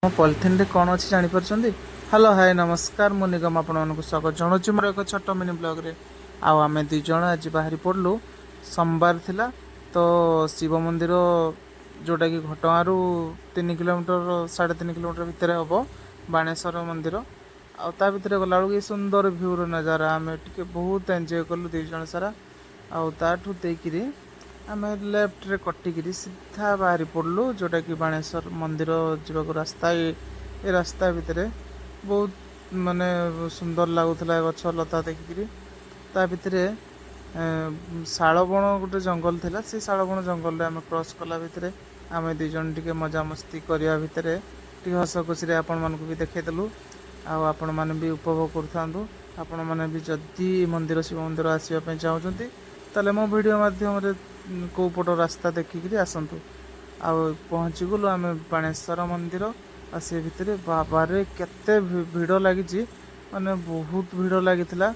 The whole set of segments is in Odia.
ମୋ ପଲିଥିନରେ କ'ଣ ଅଛି ଜାଣିପାରୁଛନ୍ତି? ହ୍ୟାଲୋ, ହାଏ, ନମସ୍କାର। ମୁଁ ନିଗମ, ଆପଣମାନଙ୍କୁ ସ୍ୱାଗତ ଜଣାଉଛି ମୋର ଏକ ଛୋଟ ମିନି ବ୍ଲଗ୍ରେ। ଆଉ ଆମେ ଦୁଇ ଜଣ ଆଜି ବାହାରି ପଡ଼ିଲୁ। ସୋମବାର ଥିଲା ତ ଶିବ ମନ୍ଦିର, ଯେଉଁଟାକି ଘଟଗାଁରୁ 3 କିଲୋମିଟର, 3.5 କିଲୋମିଟର ଭିତରେ ହେବ ବାଣେଶ୍ୱର ମନ୍ଦିର। ଆଉ ତା ଭିତରେ ଗଲାବେଳକୁ ଏ ସୁନ୍ଦର ଭ୍ୟୁର ନଜାରା, ଆମେ ଟିକେ ବହୁତ ଏନ୍ଜୟ କଲୁ ଦୁଇ ଜଣ ସାରା। ଆଉ ତାଠୁ ଦେଇକିରି ଆମେ ଲେଫ୍ଟରେ କଟିକିରି ସିଧା ବାହାରି ପଡ଼ିଲୁ, ଯେଉଁଟାକି ବାଣେଶ୍ୱର ମନ୍ଦିର ଯିବାକୁ ରାସ୍ତା। ଏ ରାସ୍ତା ଭିତରେ ବହୁତ ମାନେ ସୁନ୍ଦର ଲାଗୁଥିଲା ଗଛ ଲତା ଦେଖିକିରି। ତା ଭିତରେ ଶାଳବଣ ଗୋଟେ ଜଙ୍ଗଲ ଥିଲା। ସେ ଶାଳବଣ ଜଙ୍ଗଲରେ ଆମେ କ୍ରସ୍ କଲା ଭିତରେ ଆମେ ଦୁଇ ଜଣ ଟିକେ ମଜାମସ୍ତି କରିବା ଭିତରେ ଟିକେ ହସ ଖୁସିରେ ଆପଣମାନଙ୍କୁ ବି ଦେଖେଇଦେଲୁ। ଆଉ ଆପଣମାନେ ବି ଉପଭୋଗ କରୁଥାନ୍ତୁ। ଆପଣମାନେ ବି ଯଦି ମନ୍ଦିର, ଶିବ ମନ୍ଦିର ଆସିବା ପାଇଁ ଚାହୁଁଛନ୍ତି, ତାହେଲେ ମୋ ଭିଡ଼ିଓ ମାଧ୍ୟମରେ କେଉଁ ପଟ ରାସ୍ତା ଦେଖିକିରି ଆସନ୍ତୁ। ଆଉ ପହଞ୍ଚିଗଲୁ ଆମେ ବାଣେଶ୍ୱର ମନ୍ଦିର। ଆଉ ସେ ଭିତରେ ବାବାରେ, କେତେ ଭିଡ଼ ଲାଗିଛି, ମାନେ ବହୁତ ଭିଡ଼ ଲାଗିଥିଲା।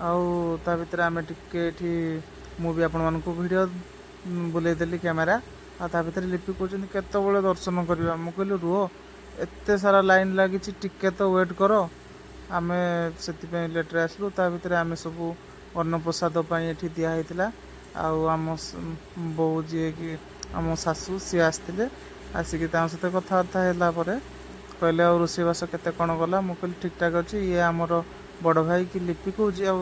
ଆଉ ତା ଭିତରେ ଆମେ ଟିକେ ଏଠି ମୁଁ ବି ଆପଣମାନଙ୍କୁ ଭିଡ଼ିଓ ବୁଲେଇଦେଲି କ୍ୟାମେରା। ଆଉ ତା ଭିତରେ ଲିପି କହୁଛନ୍ତି, କେତେବେଳେ ଦର୍ଶନ କରିବା? ମୁଁ କହିଲି, ରୁହ, ଏତେ ସାରା ଲାଇନ୍ ଲାଗିଛି, ଟିକେ ତ ୱେଟ୍ କର। ଆମେ ସେଥିପାଇଁ ଲେଟ୍ରେ ଆସିଲୁ। ତା ଭିତରେ ଆମେ ସବୁ ଅନ୍ନପ୍ରସାଦ ପାଇଁ ଏଠି ଦିଆ ହେଇଥିଲା। ଆଉ ଆମ ବୋଉ, ଯିଏକି ଆମ ଶାଶୁ, ସିଏ ଆସିଥିଲେ। ଆସିକି ତାଙ୍କ ସହିତ କଥାବାର୍ତ୍ତା ହେଲା ପରେ କହିଲେ, ଆଉ ରୋଷେଇବାସ କେତେ କ'ଣ ଗଲା? ମୁଁ କହିଲି, ଠିକ୍ଠାକ୍ ଅଛି। ଇଏ ଆମର ବଡ଼ ଭାଇ କି ଲିପି କହୁଛି, ଆଉ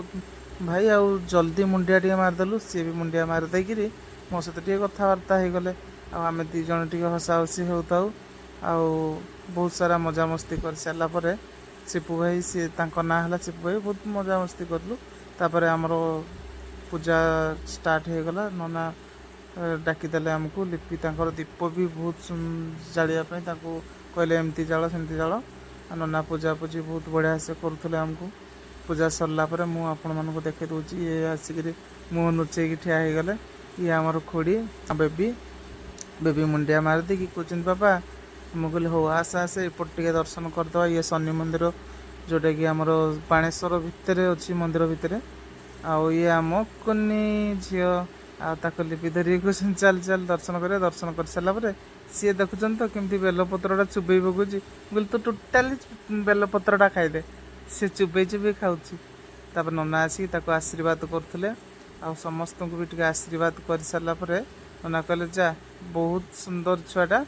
ଭାଇ, ଆଉ ଜଲ୍ଦି ମୁଣ୍ଡିଆ ଟିକେ ମାରିଦେଲୁ। ସିଏ ବି ମୁଣ୍ଡିଆ ମାରି ଦେଇକିରି ମୋ ସହିତ ଟିକେ କଥାବାର୍ତ୍ତା ହେଇଗଲେ। ଆଉ ଆମେ ଦୁଇ ଜଣ ଟିକେ ହସାହସି ହେଉଥାଉ। ଆଉ ବହୁତ ସାରା ମଜାମସ୍ତି କରିସାରିଲା ପରେ ସିପୁ ଭାଇ, ସିଏ ତାଙ୍କ ନାଁ ହେଲା ସିପୁ ଭାଇ, ବହୁତ ମଜାମସ୍ତି କଲୁ। ତାପରେ ଆମର ପୂଜା ଷ୍ଟାର୍ଟ ହେଇଗଲା। ନନା ଡାକିଦେଲେ ଆମକୁ। ଲିପି ତାଙ୍କର ଦୀପ ବି ବହୁତ ଜାଳିବା ପାଇଁ ତାଙ୍କୁ କହିଲେ, ଏମିତି ଜାଳ, ସେମିତି ଜାଳ। ଆଉ ନନା ପୂଜା ପୂଜି ବହୁତ ବଢ଼ିଆ ସେ କରୁଥିଲେ ଆମକୁ। ପୂଜା ସରିଲା ପରେ ମୁଁ ଆପଣମାନଙ୍କୁ ଦେଖେଇ ଦେଉଛି। ଇଏ ଆସିକିରି ମୁହଁ ଲୁଚେଇକି ଠିଆ ହେଇଗଲେ। ଇଏ ଆମର ଖୁଡ଼ି ବେବି। ବେବି ମୁଣ୍ଡିଆ ମାରିଦେଇକି କହୁଛନ୍ତି, ବାପା। ମୁଁ କହିଲି, ହଉ ଆସେ ଆସେ, ଏପଟେ ଟିକେ ଦର୍ଶନ କରିଦେବା। ଇଏ ଶନି ମନ୍ଦିର, ଯେଉଁଟାକି ଆମର ବାଣେଶ୍ୱର ଭିତରେ ଅଛି, ମନ୍ଦିର ଭିତରେ। ଆଉ ଇଏ ଆମ କୁନି ଝିଅ। ଆଉ ତାକୁ ଲିପି ଧରିକି କହୁଛନ୍ତି, ଚାଲ ଚାଲ, ଦର୍ଶନ କରିବା। ଦର୍ଶନ କରିସାରିଲା ପରେ ସିଏ ଦେଖୁଛନ୍ତି ତ କେମିତି ବେଲପତ୍ରଟା ଚୁବେଇ ପକଉଛି। ମୁଁ କହିଲି, ତୁ ଟୋଟାଲି ବେଲପତ୍ରଟା ଖାଇଦେ। ସେ ଚୁବେଇ ଚୁବେଇ ଖାଉଛି। ତାପରେ ନନା ଆସିକି ତାକୁ ଆଶୀର୍ବାଦ କରୁଥିଲେ। ଆଉ ସମସ୍ତଙ୍କୁ ବି ଟିକେ ଆଶୀର୍ବାଦ କରିସାରିଲା ପରେ ନନା କହିଲେ, ଯା, ବହୁତ ସୁନ୍ଦର ଛୁଆଟା।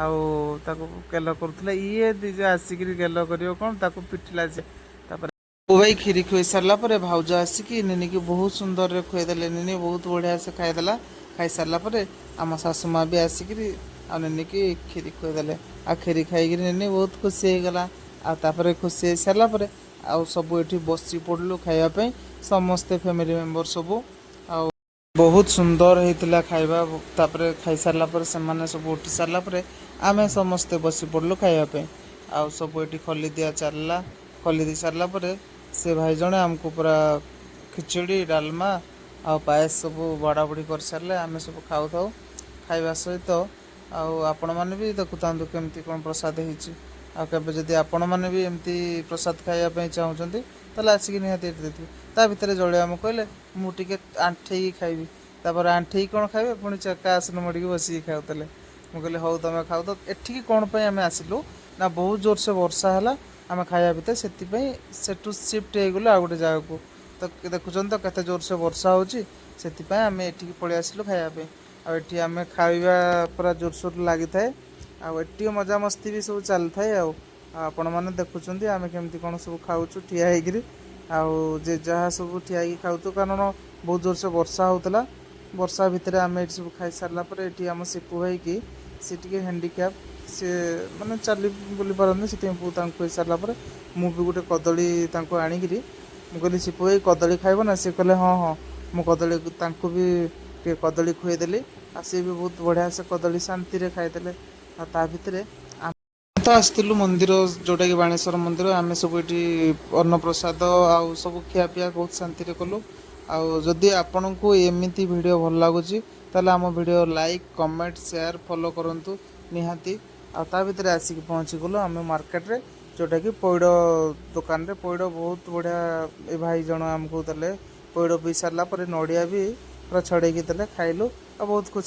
ଆଉ ତାକୁ ଗେଲ କରୁଥିଲେ। ଇଏ ଦି ଆସିକିରି ଗେଲ କରିବ କ'ଣ, ତାକୁ ପିଟିଲା ଯେ। ତାପରେ ବୋଉ ଭାଇ କ୍ଷୀରି ଖୁଆଇ ସାରିଲା ପରେ ଭାଉଜ ଆସିକି ନିନିକି ବହୁତ ସୁନ୍ଦରରେ ଖୁଆଇଦେଲେ। ନିନି ବହୁତ ବଢ଼ିଆ ସେ ଖାଇଦେଲା। ଖାଇସାରିଲା ପରେ ଆମ ଶାଶୁ ମା ବି ଆସିକିରି ଆଉ ନିନିକି କ୍ଷୀରି ଖୁଆଇଦେଲେ। ଆଉ କ୍ଷୀରି ଖାଇକିରି ନିନି ବହୁତ ଖୁସି ହେଇଗଲା। ଆଉ ତାପରେ ଖୁସି ହେଇସାରିଲା ପରେ ଆଉ ସବୁ ଏଠି ବସି ପଡ଼ିଲୁ ଖାଇବା ପାଇଁ, ସମସ୍ତେ ଫ୍ୟାମିଲି ମେମ୍ବର ସବୁ। ଆଉ ବହୁତ ସୁନ୍ଦର ହେଇଥିଲା ଖାଇବା। ତାପରେ ଖାଇସାରିଲା ପରେ ସେମାନେ ସବୁ ଉଠି ସାରିଲା ପରେ ଆମେ ସମସ୍ତେ ବସି ପଡ଼ିଲୁ ଖାଇବା ପାଇଁ। ଆଉ ସବୁ ଏଠି ଖଲି ଦିଆ ଚାଲିଲା। ଖଲି ଦେଇ ସାରିଲା ପରେ ସେ ଭାଇ ଜଣେ ଆମକୁ ପୁରା ଖିଚୁଡ଼ି, ଡାଲମା ଆଉ ପାଏସ ସବୁ ବଢ଼ାବଢ଼ି କରିସାରିଲେ। ଆମେ ସବୁ ଖାଉଥାଉ। ଖାଇବା ସହିତ ଆଉ ଆପଣମାନେ ବି ଦେଖୁଥାନ୍ତୁ କେମିତି କ'ଣ ପ୍ରସାଦ ହେଇଛି। ଆଉ କେବେ ଯଦି ଆପଣମାନେ ବି ଏମିତି ପ୍ରସାଦ ଖାଇବା ପାଇଁ ଚାହୁଁଛନ୍ତି, ତାହେଲେ ଆସିକି ନିହାତି ଏଠି ଦେଇଥିବେ। ତା ଭିତରେ ଜଳିଆ ଆମକୁ କହିଲେ, ମୁଁ ଟିକେ ଆଣ୍ଠେଇକି ଖାଇବି। ତାପରେ ଆଣ୍ଠେଇକି କ'ଣ ଖାଇବେ, ପୁଣି ଚକା ଆସନ ମଡ଼ିକି ବସିକି ଖାଉଥିଲେ। ମୁଁ କହିଲି, ହଉ, ତମେ ଖାଉ ତ। ଏଠିକି କ'ଣ ପାଇଁ ଆମେ ଆସିଲୁ ନା, ବହୁତ ଜୋରସେ ବର୍ଷା ହେଲା ଆମେ ଖାଇବା ଭିତରେ, ସେଥିପାଇଁ ସେଠୁ ସିଫ୍ଟ ହେଇଗଲୁ ଆଉ ଗୋଟେ ଜାଗାକୁ। ତ ଦେଖୁଛନ୍ତି ତ କେତେ ଜୋରସେ ବର୍ଷା ହେଉଛି, ସେଥିପାଇଁ ଆମେ ଏଠିକି ପଳେଇ ଆସିଲୁ ଖାଇବା ପାଇଁ। ଆଉ ଏଠି ଆମେ ଖାଇବା ପୁରା ଜୋରସୋର ଲାଗିଥାଏ। ଆଉ ଏଠି ମଜାମସ୍ତି ବି ସବୁ ଚାଲିଥାଏ। ଆଉ ଆଉ ଆପଣମାନେ ଦେଖୁଛନ୍ତି ଆମେ କେମିତି କ'ଣ ସବୁ ଖାଉଛୁ ଠିଆ ହେଇକିରି। ଆଉ ଯେ ଯାହା ସବୁ ଠିଆ ହେଇକି ଖାଉଛୁ, କାରଣ ବହୁତ ଜୋରସେ ବର୍ଷା ହେଉଥିଲା। ବର୍ଷା ଭିତରେ ଆମେ ଏଠି ସବୁ ଖାଇସାରିଲା ପରେ ଏଠି ଆମ ସିପୁ ଭାଇକି, ସେ ଟିକେ ହ୍ୟାଣ୍ଡିକ୍ୟାପ୍, ସେ ମାନେ ଚାଲି ବୁଲି ପାରନ୍ତି, ସେଥିପାଇଁ ବୋଉ ତାଙ୍କୁ ଖୁଆଇ ସାରିଲା ପରେ ମୁଁ ବି ଗୋଟେ କଦଳୀ ତାଙ୍କୁ ଆଣିକିରି ମୁଁ କହିଲି, ସିପୁ ଭାଇ, କଦଳୀ ଖାଇବ ନା? ସେ କହିଲେ, ହଁ ହଁ। ମୁଁ କଦଳୀ ତାଙ୍କୁ ବି ଟିକେ କଦଳୀ ଖୁଆଇଦେଲି। ଆଉ ସିଏ ବି ବହୁତ ବଢ଼ିଆ ସେ କଦଳୀ ଶାନ୍ତିରେ ଖାଇଦେଲେ। ଆଉ ତା ଭିତରେ ଆମେ ତ ଆସିଥିଲୁ ମନ୍ଦିର, ଯେଉଁଟାକି ବାଣେଶ୍ୱର ମନ୍ଦିର। ଆମେ ସବୁ ଏଠି ଅନ୍ନପ୍ରସାଦ ଆଉ ସବୁ ଖିଆପିଆ ବହୁତ ଶାନ୍ତିରେ କଲୁ। ଆଉ ଯଦି ଆପଣଙ୍କୁ ଏମିତି ଭିଡ଼ିଓ ଭଲ ଲାଗୁଛି, ତାହେଲେ ଆମ video like, comment, share, follow କରନ୍ତୁ ନିହାତି। ଆଉ ତା ଭିତରେ ଆସିକି ପହଞ୍ଚିଗଲୁ ଆମେ ମାର୍କେଟରେ, ଯେଉଁଟାକି ପଇଡ଼ ଦୋକାନରେ। ପଇଡ଼ ବହୁତ ବଢ଼ିଆ ଏ ଭାଇ ଜଣ ଆମକୁ ଦେଲେ। ପଇଡ଼ ପିଇ ସାରିଲା ପରେ ନଡ଼ିଆ ବି ପୁରା ଛଡ଼େଇକି ଦେଲେ, ଖାଇଲୁ ଆଉ ବହୁତ ଖୁସିରେ।